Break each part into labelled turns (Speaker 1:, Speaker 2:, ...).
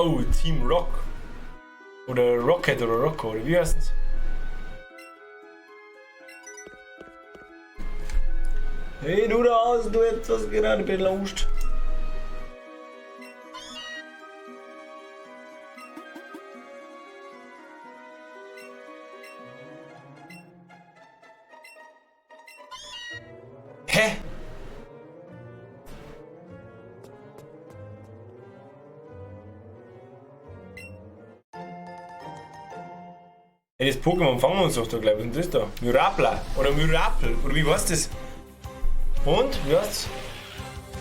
Speaker 1: Go, Team Rock. Oder Rocket oder Rocco, oder wie heißt es? Hey, du da hast du etwas gerade belauscht. Hä? Ey, das Pokémon fangen wir uns doch da gleich. Was ist denn das da? Myrapla oder Myrapel oder wie heißt das? Und? Wie heißt's?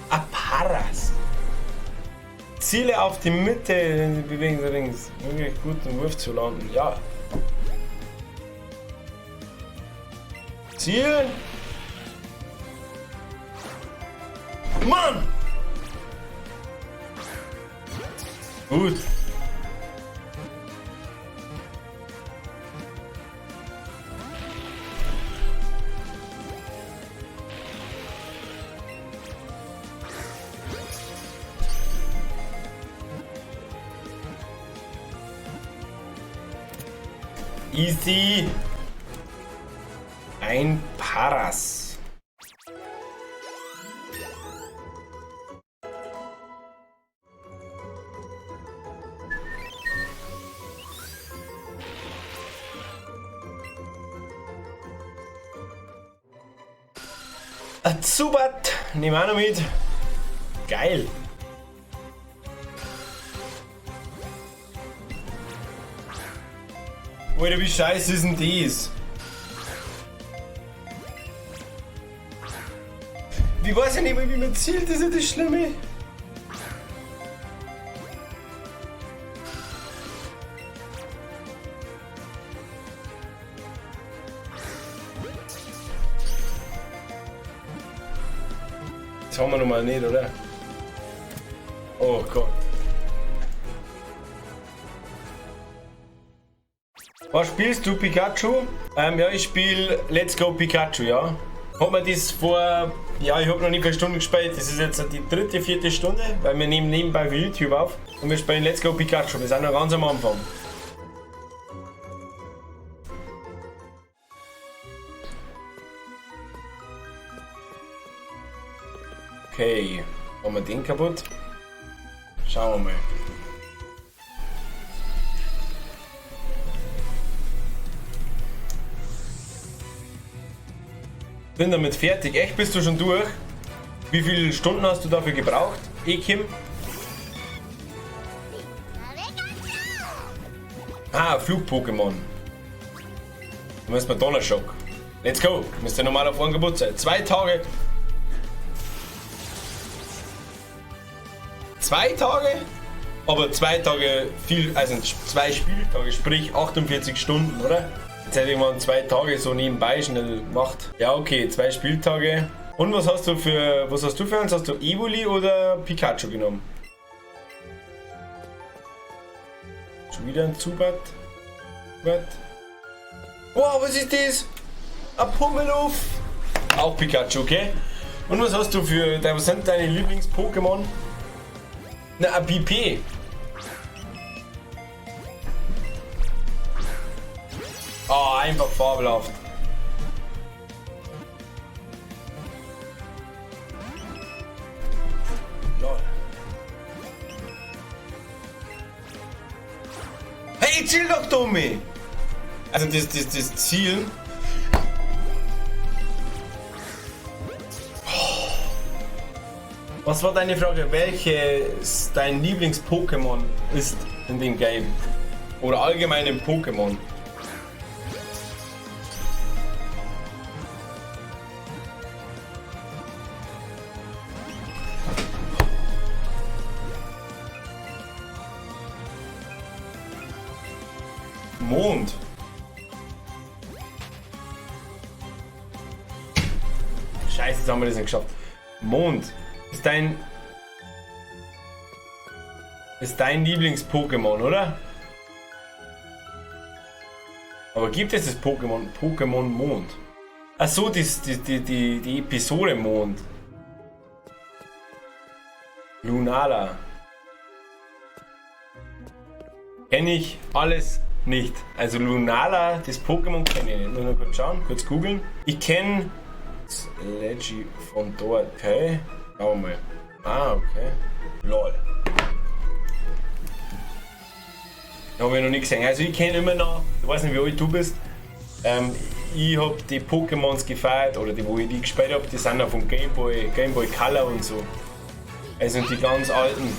Speaker 1: Aparas. Ziele auf die Mitte, die bewegen sich links. Wirklich gut, den Wurf zu landen. Ja. Ziel. Mann! Gut. Easy. Ein Paras. Ein Zubat nehmen wir auch noch mit. Geil. Alter, wie scheiße ist denn das? Ich weiß ja nicht mal, wie man zielt, das ist ja das Schlimme. Das haben wir noch mal nicht, oder? Oh Gott. Was spielst du, Pikachu? Ja, ich spiele Let's Go Pikachu, ja. Hab mir das vor, ja, ich hab noch nicht viele Stunden gespielt. Das ist jetzt die dritte, vierte Stunde, weil wir nehmen nebenbei für YouTube auf. Und wir spielen Let's Go Pikachu. Wir sind noch ganz am Anfang. Okay, machen wir den kaputt? Schauen wir mal. Bin damit fertig. Echt, bist du schon durch? Wie viele Stunden hast du dafür gebraucht, Ekim? Ah, Flug-Pokémon. Da müssen wir Donnerschock. Let's go. Müsste normal auf Angebot sein. 2 Tage. 2 Tage? Aber 2 Tage viel, also 2 Spieltage, sprich 48 Stunden, oder? Jetzt hätte ich mal 2 Tage so nebenbei schnell gemacht. Ja, okay, 2 Spieltage. Und was hast du für, was hast du für uns? Hast du Evoli oder Pikachu genommen? Schon wieder ein Zubat. Zubat. Wow, was ist das? Ein Pummeluff. Auch Pikachu, okay? Und was hast du für, was sind deine Lieblings-Pokémon? Na, ein BP. Oh, einfach fabelhaft. Lol. Hey, ziel doch, Tommy! Also das Zielen. Was war deine Frage? Welches dein Lieblings-Pokémon ist in dem Game? Oder allgemein im Pokémon? Mond. Scheiße, jetzt haben wir das nicht geschafft. Mond. Ist dein Lieblings-Pokémon, oder? Aber gibt es das Pokémon? Pokémon Mond. Ach so, die Episode Mond. Lunala. Kenne ich alles nicht. Also Lunala, das Pokémon kenne ich nicht. Nur noch kurz schauen, kurz googeln. Ich kenne Leggy von dort. Okay. Schauen wir mal. Ah, okay. Lol. Habe ich noch nicht gesehen. Also ich kenne immer noch, ich weiß nicht, wie alt du bist. Ich habe die Pokémons gefeiert, oder die, wo ich die gespielt habe, die sind ja vom Gameboy, Gameboy Color und so. Also die ganz alten.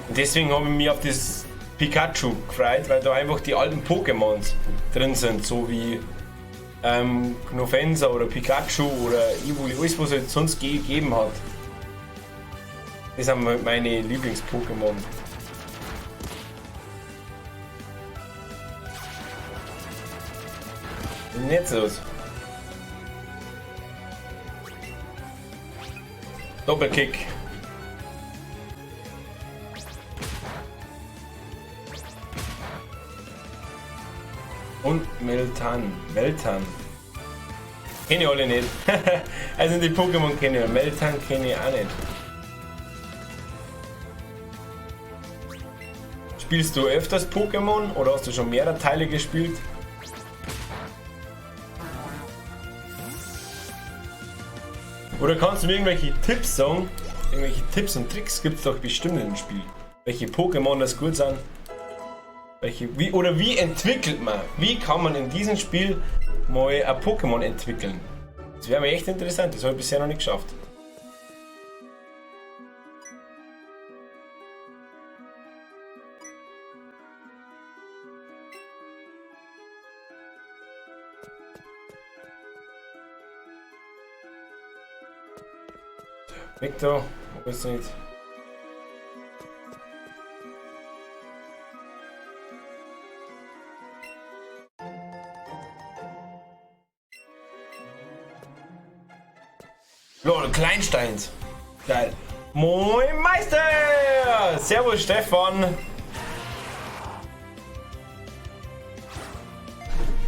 Speaker 1: Und deswegen habe ich mich auf das Pikachu gefreut, weil da einfach die alten Pokémons drin sind, so wie Knofensa oder Pikachu oder Evoli, alles was es halt sonst gegeben hat. Das sind meine Lieblings-Pokémon. Was ist denn jetzt los? Doppelkick. Und Meltan. Meltan. Kenne ich alle nicht. Also die Pokémon kenne ich. Meltan kenne ich auch nicht. Spielst du öfters Pokémon oder hast du schon mehrere Teile gespielt? Oder kannst du mir irgendwelche Tipps sagen? Irgendwelche Tipps und Tricks gibt es doch bestimmt im Spiel. Welche Pokémon das gut sind? Welche, wie, oder wie entwickelt man? Wie kann man in diesem Spiel mal ein Pokémon entwickeln? Das wäre mir echt interessant, das habe ich bisher noch nicht geschafft. Weg da, wo ist nicht? Lol, Kleinsteins. Geil. Moin Meister! Servus Stefan!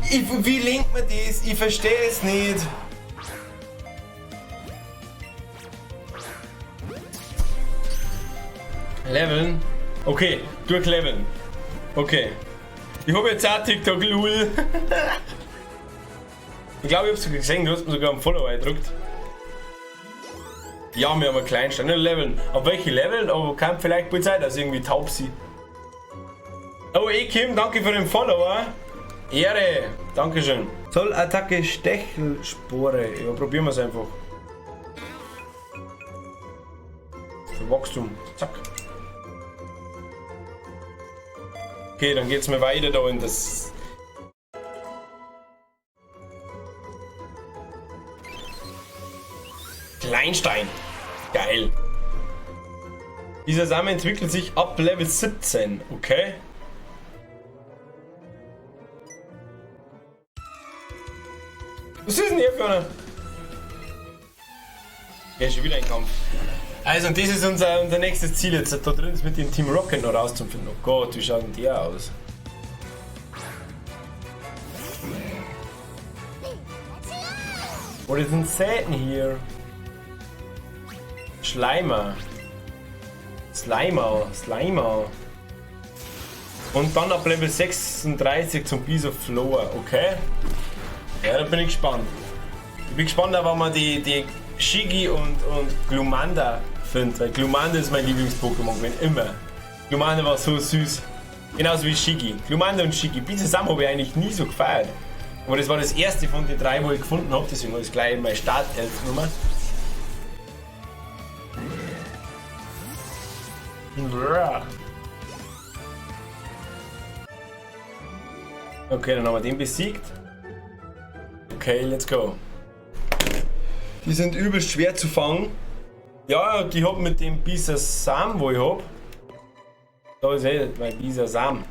Speaker 1: Wie lenkt man das? Ich verstehe es nicht. Leveln. Okay, durchleveln. Okay. Ich habe jetzt auch TikTok, lul. Ich glaube, ich hab's sogar gesehen, du hast mir sogar einen Follower gedrückt. Ja, wir haben einen Kleinstein. Nicht leveln. Auf welche Level? Aber kann vielleicht gut sein, dass irgendwie taub sie. Oh, ey Kim, danke für den Follower. Ehre. Dankeschön. Zollattacke Stechelspore. Ja, probieren wir es einfach. Für Wachstum. Zack. Okay, dann geht's mir weiter da in das. Kleinstein. Geil. Dieser Samen entwickelt sich ab Level 17. Okay. Was ist denn hier für einer? Ja, schon wieder ein Kampf. Also, und das ist unser nächstes Ziel jetzt. Da drin ist mit dem Team Rocket noch rauszufinden. Oh Gott, wie schaut denn der aus? What is insane here? Schleimer. Slimer. Slimer. Und dann ab Level 36 zum Bisaflor. Okay. Ja, da bin ich gespannt. Ich bin gespannt, ob man die Shiggy und Glumanda findet. Weil Glumanda ist mein Lieblings-Pokémon gewesen, immer. Glumanda war so süß. Genauso wie Shiggy. Glumanda und Shiggy. Bisasam habe ich eigentlich nie so gefeiert. Aber das war das erste von den drei, wo ich gefunden habe. Deswegen habe ich es gleich in meine Startelf genommen. Okay, dann haben wir den besiegt. Okay, let's go. Die sind übelst schwer zu fangen. Ja, die hab mit dem Bisasam, wo ich hab. Da ist eh mein Bisasam.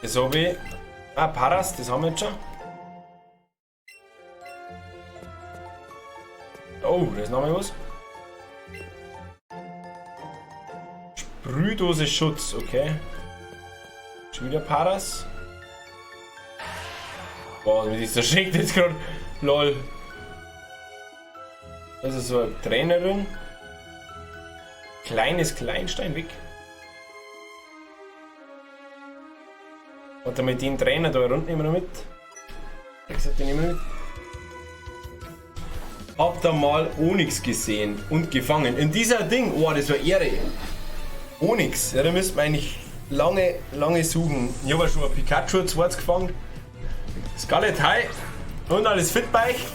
Speaker 1: Das hab ich. Ah, Paras, das haben wir jetzt schon. Oh, da ist noch mal was. Sprühdose Schutz, okay. Schon wieder Paras. Boah, mir ist erschreckt jetzt gerade. Lol. Das ist so eine Trainerin. Kleines Kleinstein weg. Hat er mit den Trainer da rund nehmen wir noch mit? Ich gesagt, den nehmen wir mit. Hab da mal Onix gesehen und gefangen. In dieser Ding, oh, das war Ehre. Onix, ja, da müsste man eigentlich lange, lange suchen. Ich habe schon ein Pikachu zweites gefangen. Scarlet, hi. Und alles fit bei euch?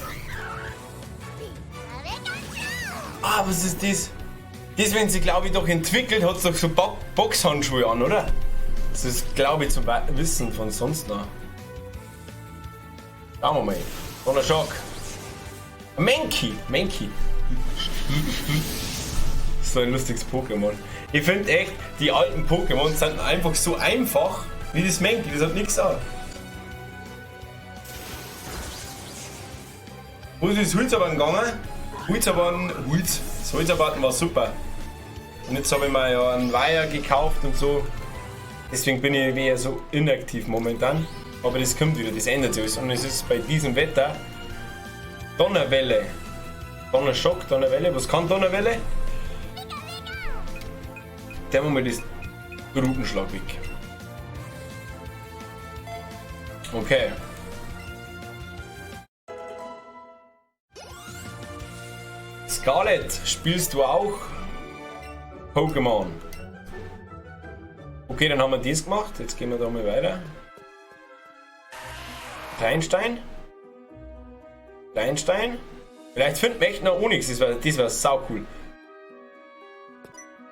Speaker 1: Ah, was ist das? Das, wenn sie, glaube ich, doch entwickelt, hat sie doch so Boxhandschuhe an, oder? Das ist, glaube ich, zum Wissen von sonst noch. Schauen wir mal. Donnerschock. Menki! Menki. So ein lustiges Pokémon. Ich finde echt, die alten Pokémon sind einfach so einfach wie das Menki. Das hat nichts an. Wo ist das Holzarbeiten gegangen? Holzarbeiten, Holz. Das Holzarbeiten war super. Und jetzt habe ich mir ja einen Weiher gekauft und so. Deswegen bin ich eher so inaktiv momentan. Aber das kommt wieder, das ändert sich alles. Und es ist bei diesem Wetter Donnerwelle. Donnerschock, Donnerwelle. Was kann Donnerwelle? Der Moment ist Rutenschlag weg. Okay. Scarlett, spielst du auch Pokémon? Okay, dann haben wir das gemacht. Jetzt gehen wir da mal weiter. Kleinstein. Kleinstein. Vielleicht finden wir echt noch Onix. Das wär sau cool.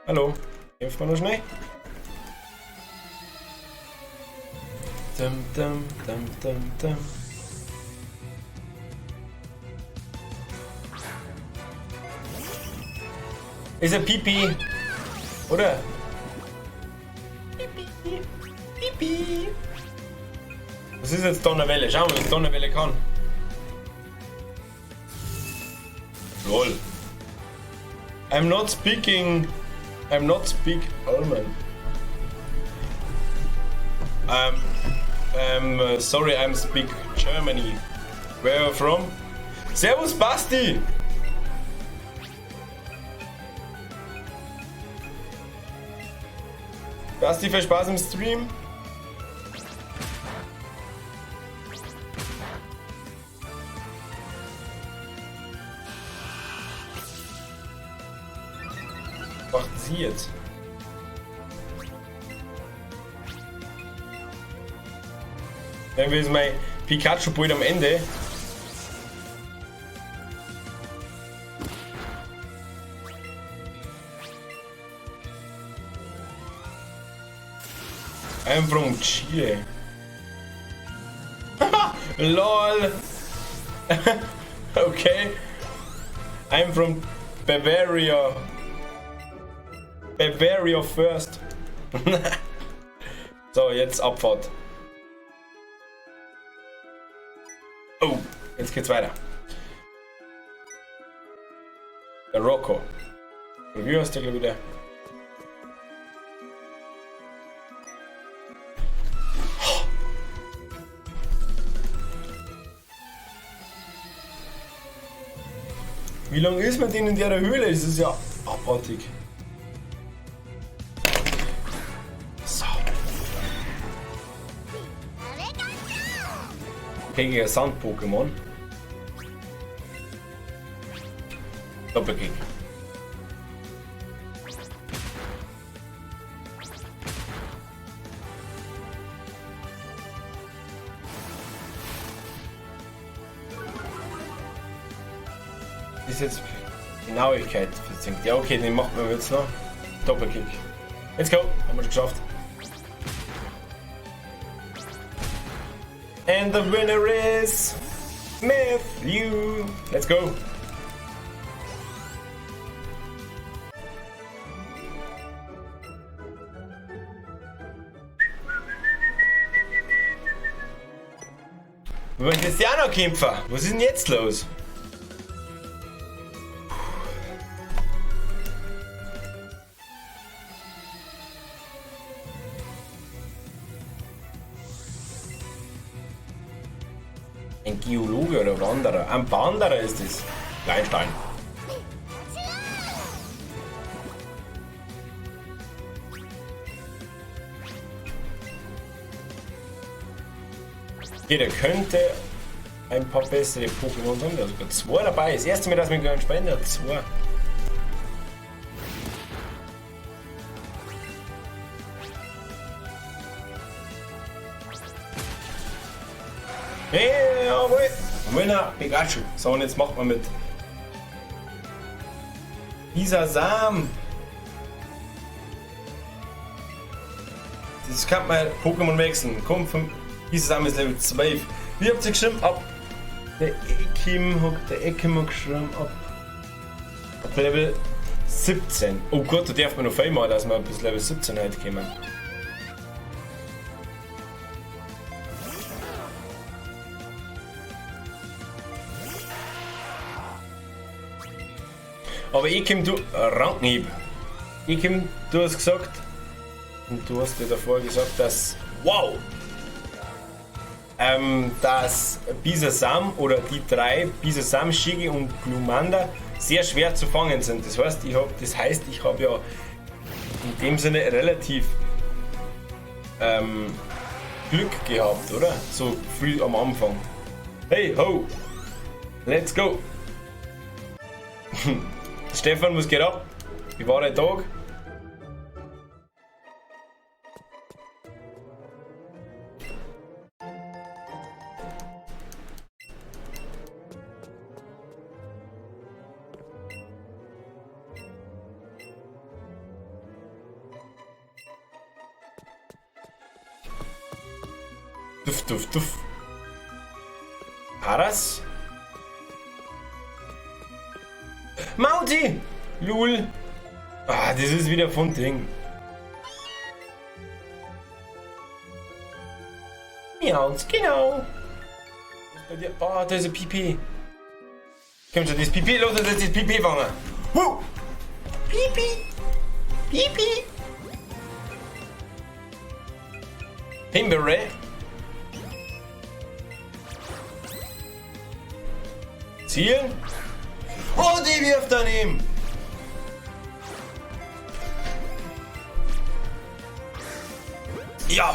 Speaker 1: Hallo. Kämpfen wir noch schnell. Dum, dum, dum, dum, dum. Ist ein Pipi. Oder? Pipi. Pipi. Was ist jetzt Donnerwelle? Schauen wir, was Donnerwelle kann. Lol. I'm not speaking. I'm not speak German. I'm sorry, I'm speak Germany. Where are you from? Servus Basti! Basti, viel Spaß im Stream. Was macht sie jetzt? Dann ist mein Pikachu bald am Ende. I'm from Chile. LOL. Okay. I'm from Bavaria. Bavaria first. So, jetzt Abfahrt. Oh, jetzt geht's weiter. Der Rocco. Oder wie heißt der, glaub ich, der? Wie lange ist man denn in der Höhle? Das ist ja abartig. So. Okay, gegen Sand-Pokémon. Doppelkick. Ist jetzt Genauigkeit versinkt. Ja, okay, den machen wir jetzt noch. Doppelkick. Let's go. Haben wir schon geschafft. And the winner is Matthew. Let's go. Wir wollen jetzt ja noch kämpfen. Was ist denn jetzt los? Ein Geologe oder Wanderer? Ein Wanderer ist es. Kleinstein. Okay, der könnte ein paar bessere Pokémon haben. Da sogar zwei dabei. Das erste Mal, dass wir einen Spender zwei. Hey, jawohl! Winner Pikachu. So, und jetzt macht man mit Bisasam. Das kann man Pokémon wechseln. Komm, von Bisasam ist Level 12. Wie habt ihr geschrieben? Ab. Der Ekim hat geschrieben ab. Ab Level 17. Oh Gott, da darf man noch viel machen, dass wir bis Level 17 heute kommen. Aber Ekim, du. Rankenhieb. Ekim, du hast gesagt. Und du hast ja davor gesagt, dass. Wow! Dass Bisasam oder die drei, Bisasam, Shigi und Glumanda, sehr schwer zu fangen sind. Das heißt, ich habe ja in dem Sinne relativ Glück gehabt, oder? So früh am Anfang. Hey ho! Let's go! Stefan, was geht ab? Wie war dein Tag? Duff, duff, duff. Paras? Mauti! Lul! Ah, das ist wieder von Ding. Miauz, genau. Was ist bei dir? Oh, da ist ein Pipi. Komm schon, das Pipi, los, das ist das Pipi fangen. Huh! Pipi! Pipi! Himbeere. Zielen. Oh, die wirft daneben. Ja.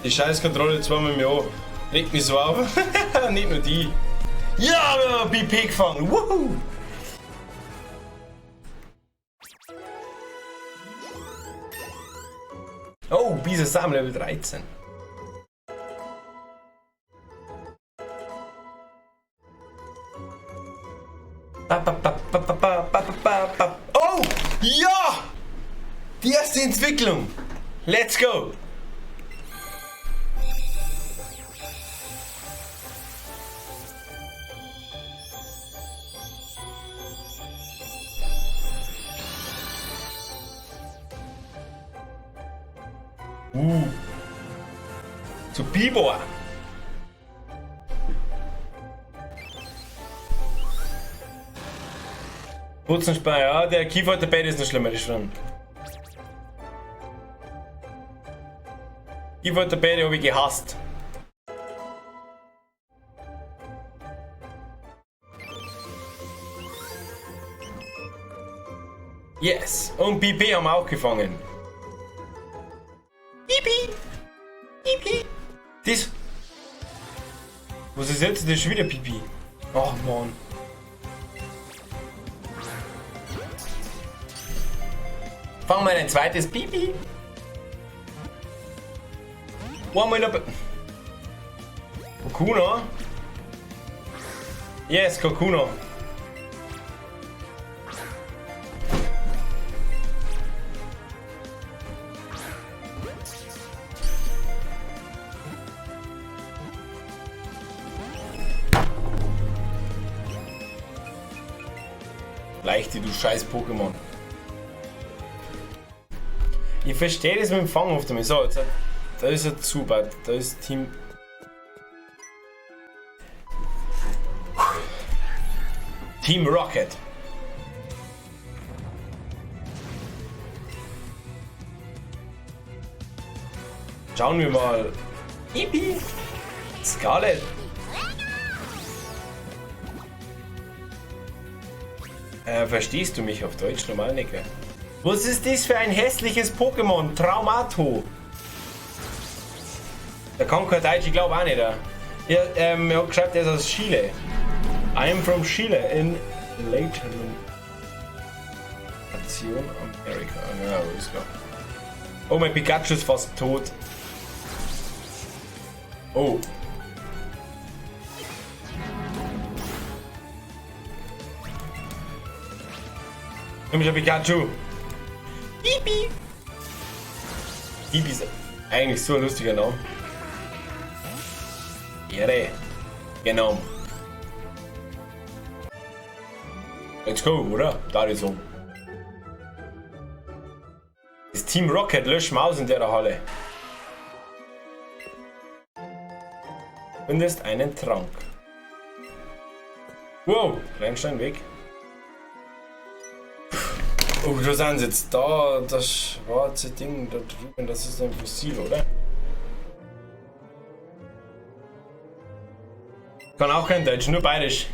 Speaker 1: Die Scheißkontrolle zweimal im Jahr. Regt mich so auf. Nicht nur die. Ja, wir haben BP gefangen. Wuhu! Oh, Bisasam Level 13. Oh! Ja! Die erste Entwicklung! Let's go! Zu Bibor. Putzenspeer, ja, der Kieferorthopäde ist noch schlimmer, das stimmt. Kieferorthopäde habe ich gehasst. Yes, und BP haben wir auch gefangen. Pipi! Pipi! Das. Was ist jetzt? Das ist schon wieder Pipi. Ach man. Fangen wir ein zweites Pipi. Einmal noch. Kakuna. Yes, Kakuna. Leichte, du scheiß Pokémon. Ich verstehe das mit dem Fang oft einmal. So, jetzt, da ist ein Zubat, da ist Team. Team Rocket. Schauen wir mal. Ibi. Scarlet. Verstehst du mich auf Deutsch normal, Nicke? Was ist das für ein hässliches Pokémon? Traumato. Der kann kein Deutsch, ich glaube auch nicht. Ja, er hat geschrieben, der ist aus Chile. I am from Chile in Latin America. Ja, ist klar. Oh, mein Pikachu ist fast tot. Oh. Nimm schon Pikachu. Pipi. Pipi ist eigentlich so ein lustiger Name. Ehre. Genau. Let's go, oder? Da ist so. Das Team Rocket löscht Maus in der Halle. Findest einen Trank. Wow, Kleinstein weg. Oh, da sind sie jetzt da, das schwarze Ding da drüben, das ist ein Fossil, oder? Kann auch kein Deutsch, nur Bayerisch.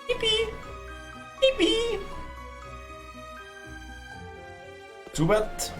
Speaker 1: Pipi. Pipi. Zubat.